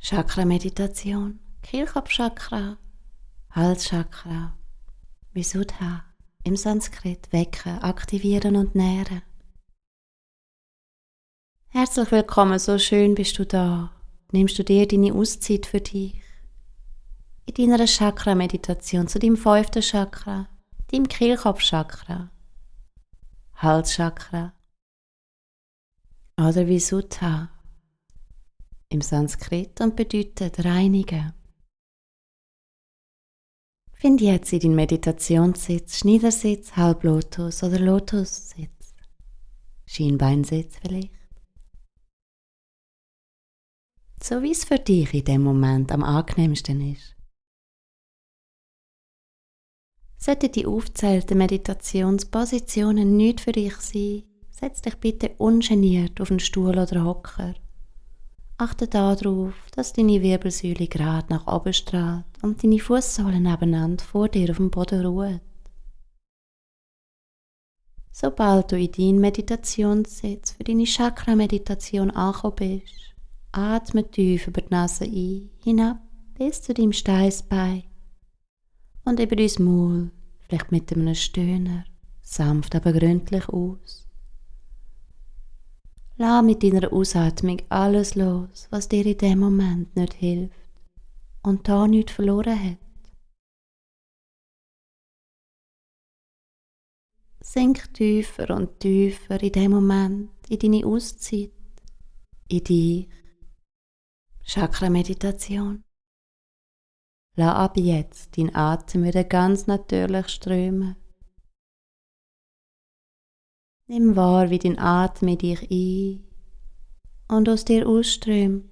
Chakra-Meditation, Kehlkopfchakra, Halschakra, Visuddha, im Sanskrit wecken, aktivieren und nähren. Herzlich willkommen, so schön bist du da. Nimmst du dir deine Auszeit für dich? In deiner Chakra-Meditation zu deinem 5. Chakra, deinem Kehlkopfchakra, Halschakra oder Visuddha im Sanskrit und bedeutet reinigen. Find jetzt in deinen Meditationssitz, Schneidersitz, Halblotus oder Lotussitz, Schienbeinsitz vielleicht. So wie es für dich in dem Moment am angenehmsten ist. Sollten die aufgezählten Meditationspositionen nicht für dich sein, setz dich bitte ungeniert auf einen Stuhl oder Hocker. Achte darauf, dass deine Wirbelsäule gerade nach oben strahlt und deine Fußsohlen nebeneinander vor dir auf dem Boden ruhen. Sobald du in deinen Meditationssitz für deine Chakra-Meditation angekommen bist, atme tief über die Nase ein, hinab bis zu deinem Steißbein und über dein Maul, vielleicht mit einem Stöhner, sanft aber gründlich aus. Lass mit deiner Ausatmung alles los, was dir in dem Moment nicht hilft und da nichts verloren hat. Sink tiefer und tiefer in dem Moment, in deine Auszeit, in dich. Chakra-Meditation. Lass ab jetzt deinen Atem wieder ganz natürlich strömen. Nimm wahr, wie dein Atem in dich ein und aus dir ausströmt.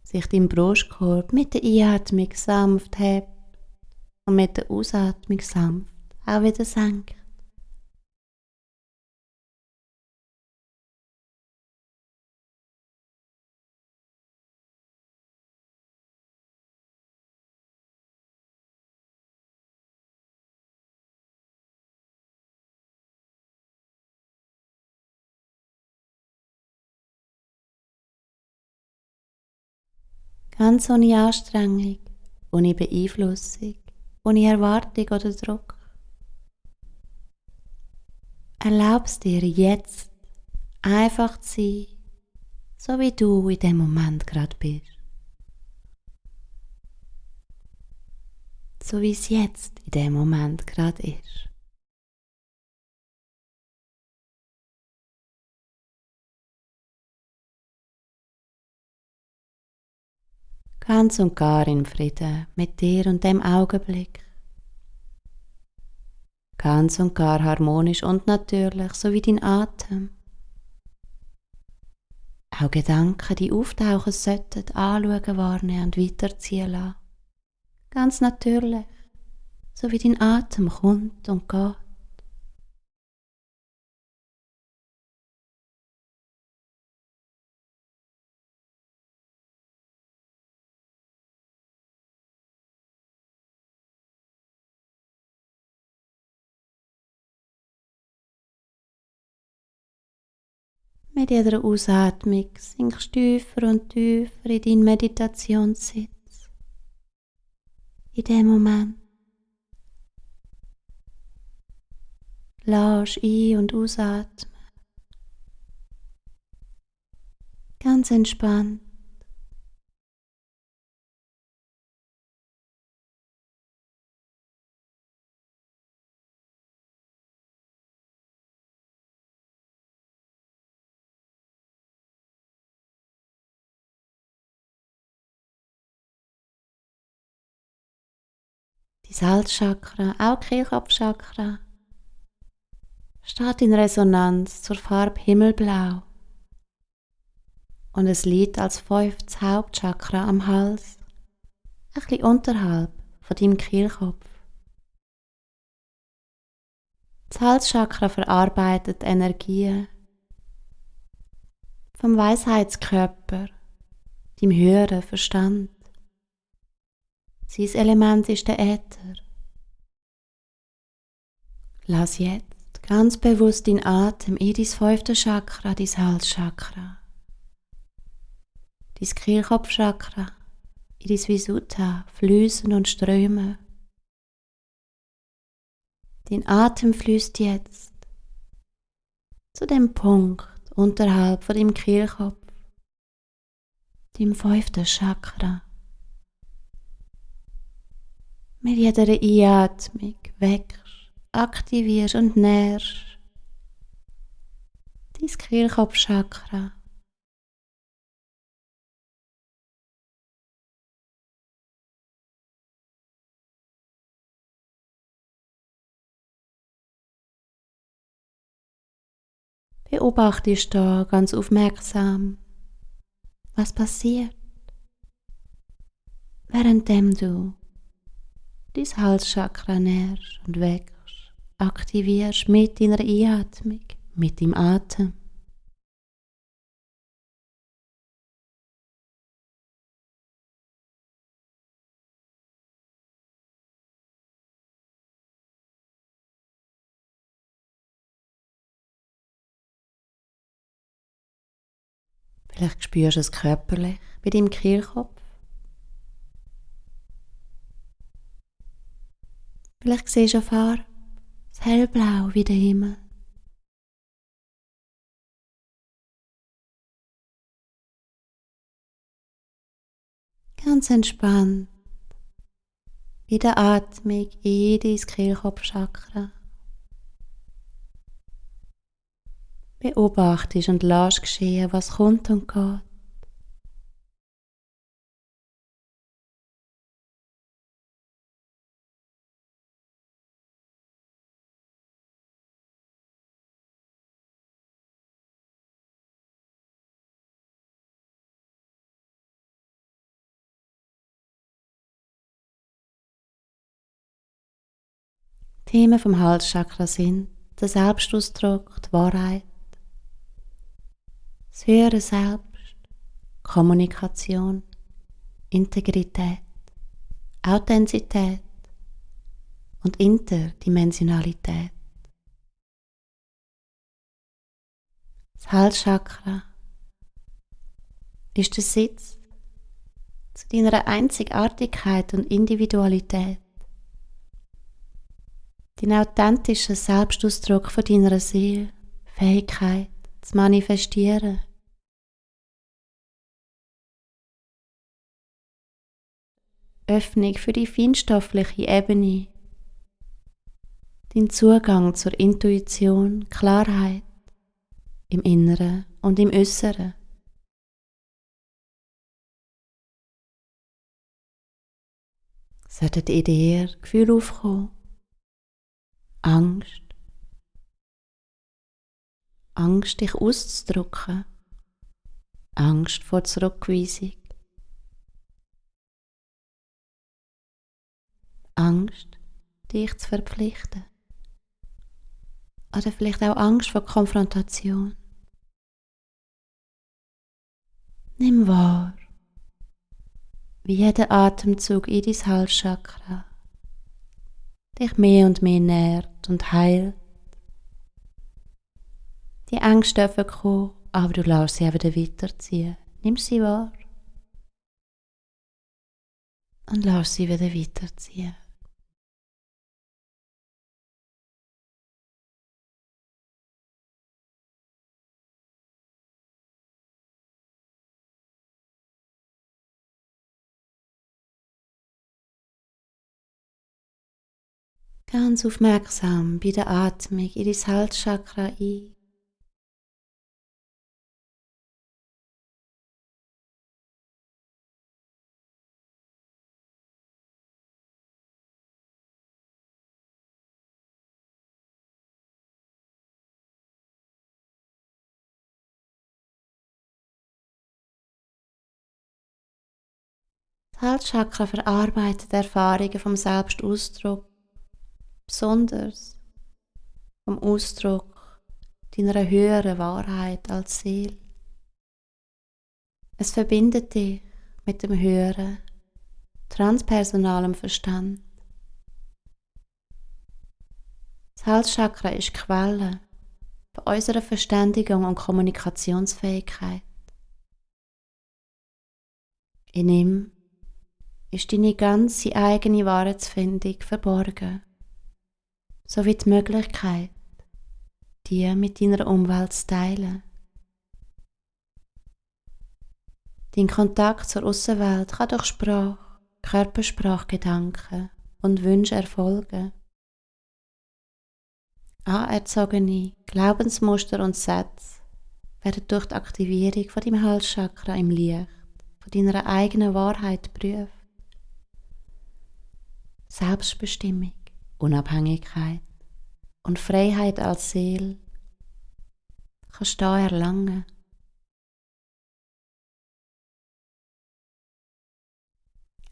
Sich dein Brustkorb mit der Einatmung sanft hebt und mit der Ausatmung sanft auch wieder senkt. Ganz ohne Anstrengung, ohne Beeinflussung, ohne Erwartung oder Druck. Erlaubst dir jetzt einfach zu sein, so wie du in dem Moment gerade bist. So wie es jetzt in dem Moment gerade ist. Ganz und gar in Frieden mit dir und dem Augenblick. Ganz und gar harmonisch und natürlich, so wie dein Atem. Auch Gedanken, die auftauchen sollten, anschauen, wahrnehmen und weiterziehen lassen. Ganz natürlich, so wie dein Atem kommt und geht. Mit jeder Ausatmung sinkst tiefer und tiefer in deinen Meditationssitz. In dem Moment lass ein- und ausatmen. Ganz entspannt. Dein Halschakra, auch Kehlkopfchakra, steht in Resonanz zur Farbe Himmelblau und es liegt als 5. Hauptchakra am Hals, ein bisschen unterhalb von deinem Kehlkopf. Das Halschakra verarbeitet Energien vom Weisheitskörper, deinem höheren Verstand. Sein Element ist der Äther, Lass jetzt ganz bewusst deinen Atem in dein 5. Chakra, dein Halschakra, dein Kehlkopfchakra, in dein Visuddha fließen und strömen. Dein Atem fließt jetzt zu dem Punkt unterhalb von deinem Kehlkopf, deinem 5. Chakra. Mit jeder Einatmung wächst, aktivierst und nährst dein Kehlkopfchakra. Beobachtest da ganz aufmerksam, was passiert, währenddem du dein Halschakra nährst und wächst, aktivierst mit deiner Einatmung, mit deinem Atem. Vielleicht spürst du es körperlich bei deinem Kehlkopf. Vielleicht siehst du eine Farbe, das Hellblau wie der Himmel. Ganz entspannt, bei der Atmung in dein Kehlkopfchakra. Beobachtest und lässt geschehen, was kommt und geht. Themen vom Halschakra sind der Selbstausdruck, die Wahrheit, das höhere Selbst, Kommunikation, Integrität, Authentizität und Interdimensionalität. Das Halschakra ist der Sitz zu deiner Einzigartigkeit und Individualität, dein authentischer Selbstausdruck von deiner Seele, Fähigkeit zu manifestieren. Öffnung für die feinstoffliche Ebene, dein Zugang zur Intuition, Klarheit im Inneren und im Äußeren. Sollten in dir Gefühle aufkommen, Angst dich auszudrücken, Angst vor Zurückweisung, Angst, dich zu verpflichten oder vielleicht auch Angst vor Konfrontation. Nimm wahr, wie jeder Atemzug in dein Halschakra dich mehr und mehr nährt und heilt. Die Ängste dürfen kommen, aber du lässt sie auch wieder weiterziehen. Nimm sie wahr und lass sie wieder weiterziehen. Ganz aufmerksam bei der Atmung in dein Halschakra ein. Das Halschakra verarbeitet Erfahrungen vom Selbstausdruck, besonders vom Ausdruck deiner höheren Wahrheit als Seele. Es verbindet dich mit dem höheren, transpersonalen Verstand. Das Das Halschakra ist die Quelle von unserer Verständigung und Kommunikationsfähigkeit. In ihm ist deine ganze eigene Wahrheitsfindung verborgen, sowie die Möglichkeit, die mit deiner Umwelt zu teilen. Dein Kontakt zur Aussenwelt kann durch Sprache, Körpersprache, Gedanken und Wünsche erfolgen. Anerzogene Glaubensmuster und Sätze werden durch die Aktivierung von deinem Halschakra im Licht von deiner eigenen Wahrheit geprüft. Selbstbestimmung, Unabhängigkeit und Freiheit als Seele kannst du hier erlangen.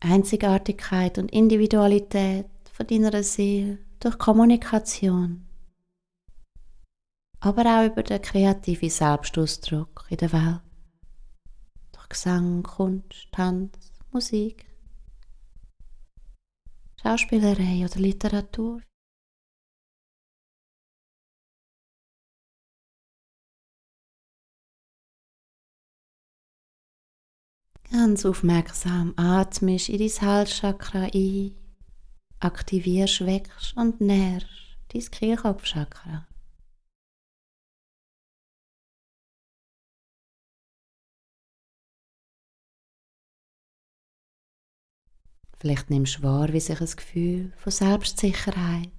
Einzigartigkeit und Individualität von deiner Seele durch Kommunikation, aber auch über den kreativen Selbstausdruck in der Welt, durch Gesang, Kunst, Tanz, Musik, Schauspielerei oder Literatur. Ganz aufmerksam atmest in dein Halschakra ein, aktivierst, wächst und nährst dein Kehlkopfchakra. Vielleicht nimmst du wahr, wie sich ein Gefühl von Selbstsicherheit,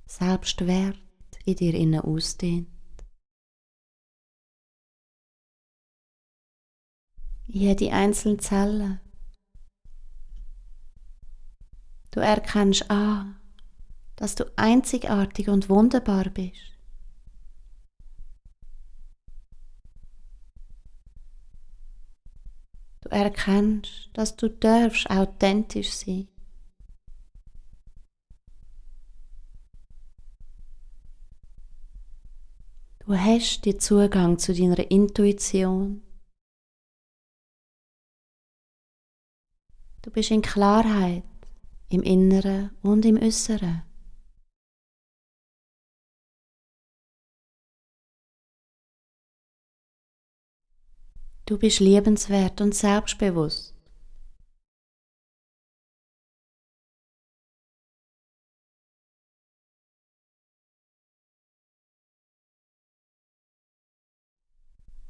Selbstwert in dir innen ausdehnt. Jede einzelne Zelle. Du erkennst an, dass du einzigartig und wunderbar bist. Du erkennst, dass du darfst authentisch sein. Du hast den Zugang zu deiner Intuition. Du bist in Klarheit im Inneren und im Äußeren. Du bist liebenswert und selbstbewusst.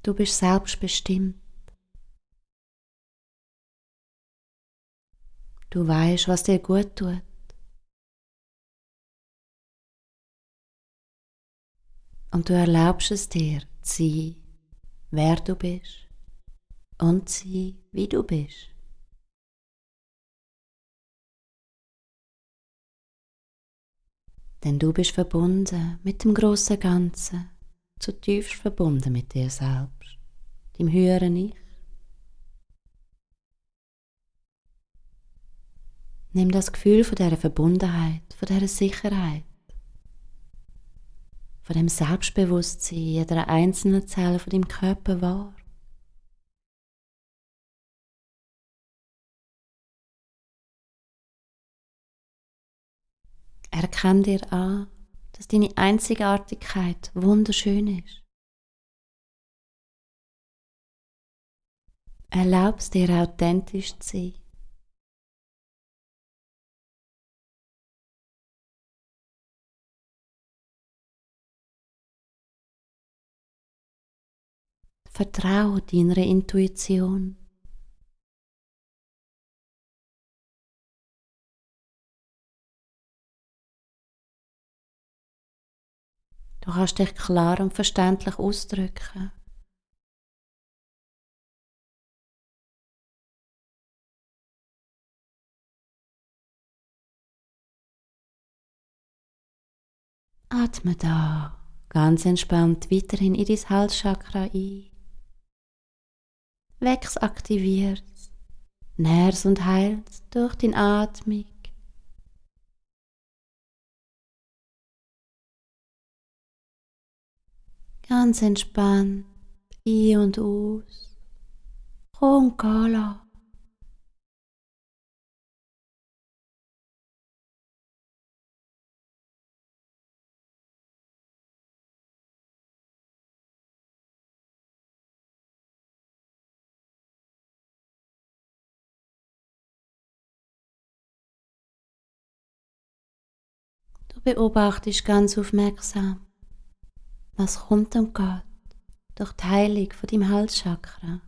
Du bist selbstbestimmt. Du weißt, was dir gut tut. Und du erlaubst es dir, zu sein, wer du bist und zu sein, wie du bist. Denn du bist verbunden mit dem grossen Ganzen, zutiefst verbunden mit dir selbst, deinem höheren Ich. Nimm das Gefühl von dieser Verbundenheit, von dieser Sicherheit, von dem Selbstbewusstsein jeder einzelnen Zelle von deinem Körper wahr. Erkenn dir an, dass deine Einzigartigkeit wunderschön ist. Erlaubst dir authentisch zu sein. Vertraue deiner Intuition. Du kannst dich klar und verständlich ausdrücken. Atme da ganz entspannt weiterhin in dein Halschakra ein. Weck's, aktivier's, nähr's und heil's durch deine Atmung. Ganz entspannt ein- und aus. Komm und geh lassen. Du beobachtest ganz aufmerksam, was kommt und geht durch die Heilung von deinem Halschakra.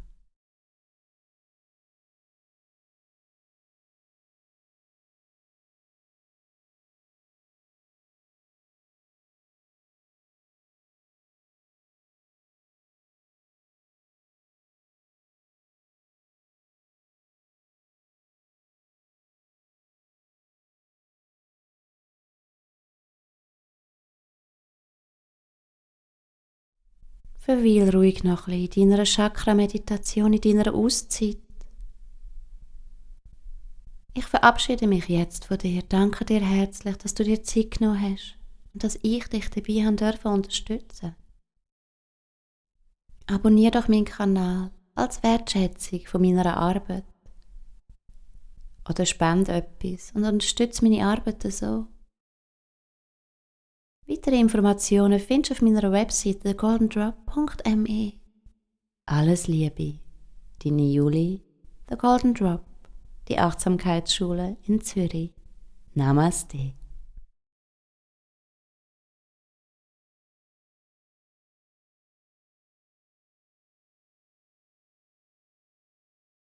Verweil ruhig noch ein bisschen in deiner Chakra-Meditation, in deiner Auszeit. Ich verabschiede mich jetzt von dir. Danke dir herzlich, dass du dir Zeit genommen hast und dass ich dich dabei unterstützen durfte. Abonniere doch meinen Kanal als Wertschätzung von meiner Arbeit. Oder spende etwas und unterstütze meine Arbeit so. Weitere Informationen findest du auf meiner Webseite thegoldendrop.me. Alles Liebe, deine Julie, The Golden Drop, die Achtsamkeitsschule in Zürich. Namaste.